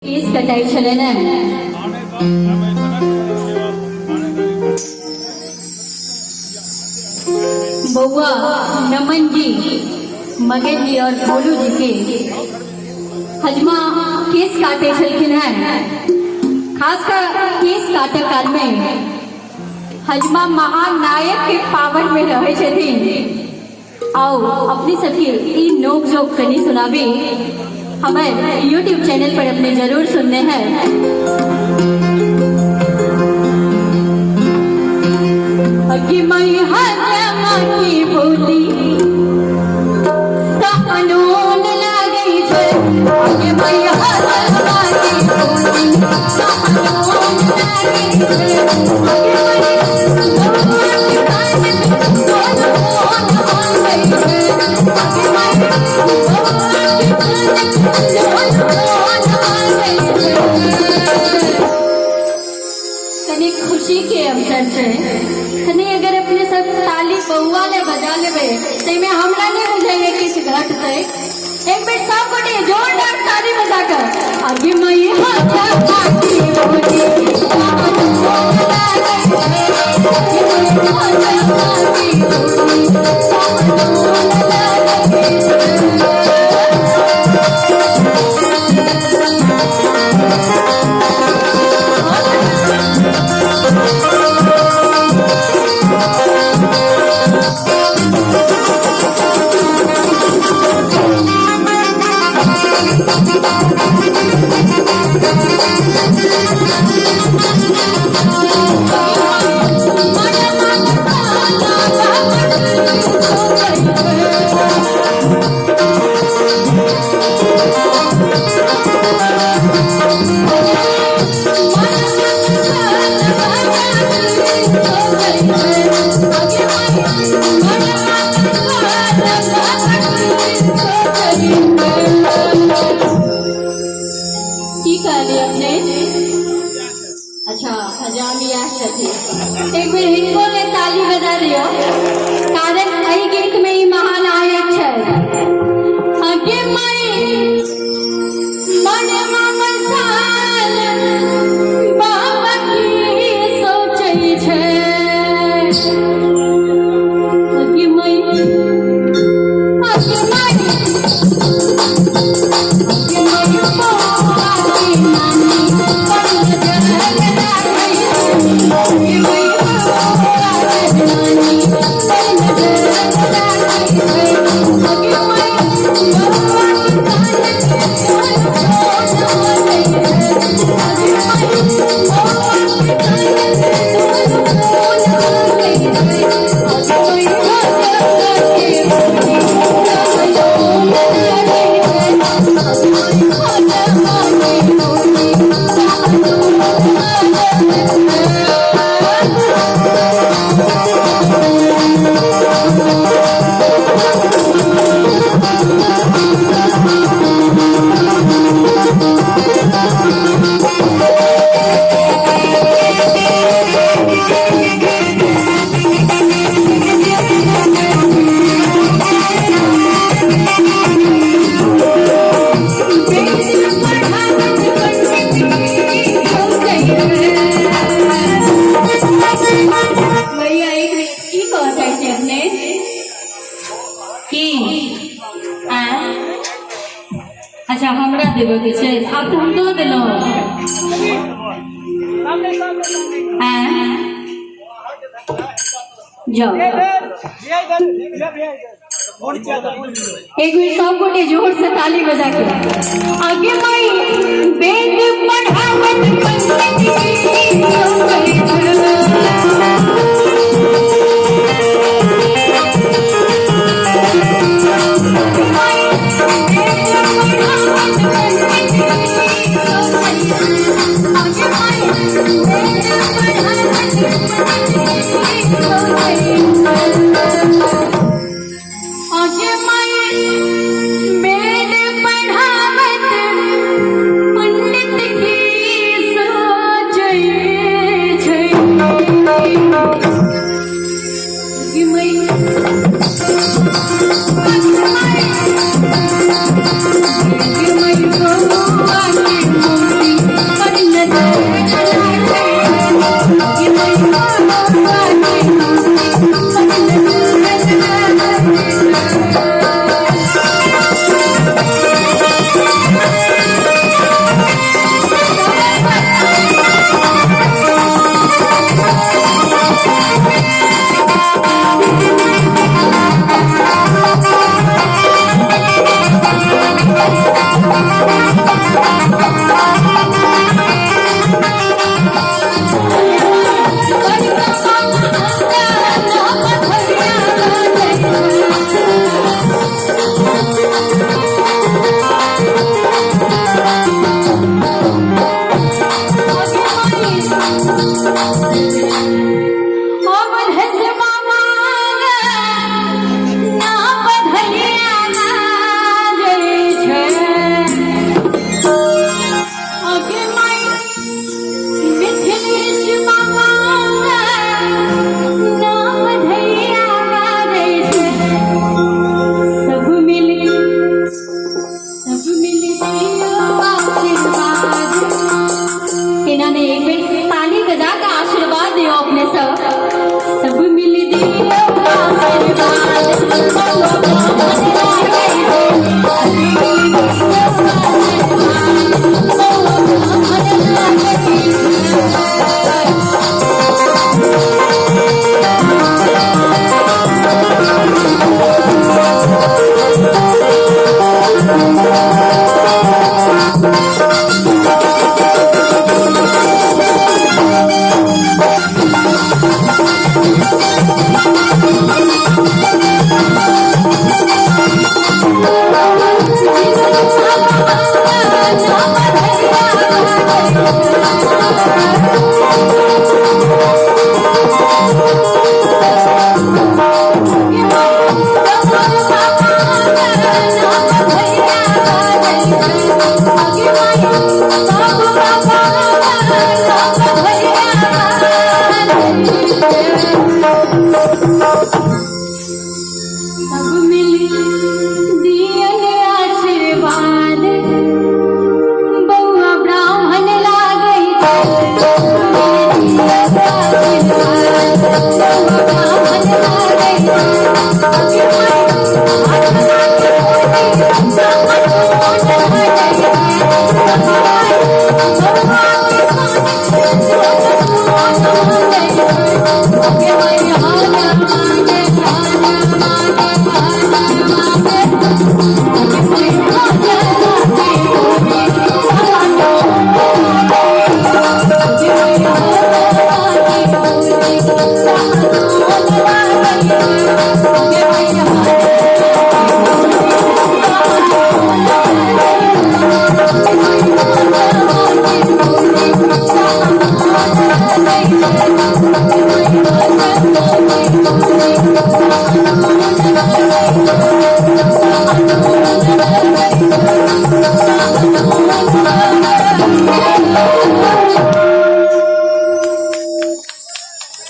केस कटाइ छलै ने। बौआ नमन जी, मगन जी और भोलू जी के हजमा केस काटे छलखिन हैं। खासकर केस काटे काल में हजमा महानायक के पावर में रहे छथिन। आओ अपने सबके ई नोक जोक कनी सुनाबी। हमारे यूट्यूब चैनल पर अपने जरूर सुनने हैं। अगे मई हजमा की बोली तो अनून लागै छै। अगे मई हजमा की बोली तो अनून लागै छै। अगे मई बौआ के कान में गोल गोल मांगै छै। अगे मई बौआ के कान में गोल गोल मांगै छै। कनी खुशी के अवसर छै, कनी अगर अपने सब ताली बौआ ले बजा लेबै ताहिमे हमरा नहि बुझाइए किछु घटतै। एक बेर सब गोटे जोरदार ताली बजा कर आगे मई हजमा की बोली अनमोल लागै छै। आगे मई हजमा की बोली अनमोल लागै छै। की कहलियै अपने? अच्छा, हजाम इएह छथिन। एक बेर हिनको ले ताली बजा दियौ, कारण एहि गीत में ई महानायक छै। आगे माई मनमा मसाल बाबा की सोचै छै। आगे माई, आगे माई, आगे माई बौआ के नानी पर नजर राखै छै। आगे माई बौआ के नानी पर नजर राखै छै। आगे माई बौआ के कान में सोन सोन मांगै छै। आगे माई बौआ के कान में सोन सोन मांगै छै। आगे माई हजमा के बोली अनमोल लागै छै। आगे माई हजमा के बोली अनमोल लागै छै। वेद पढ़ावत पंडित की सोचै छै। भैया, एक मिनट, की कहऽ चाहै छी अपने? की आँय? अच्छा, हमरा देबऽ के छै? आब तऽ हम दऽ देलहुँ। आँय, जाओ। एक बेर सब गोटे जोर से ताली बजा के। आगे माई वेद पढ़ावत पंडित की सोचै छै। माई वेद पढ़ावत पंडित की सोचै छै। आगे माई वेद पढ़ावत पंडित की सोचै छै। आगे माई वेद पढ़ावत गइलू।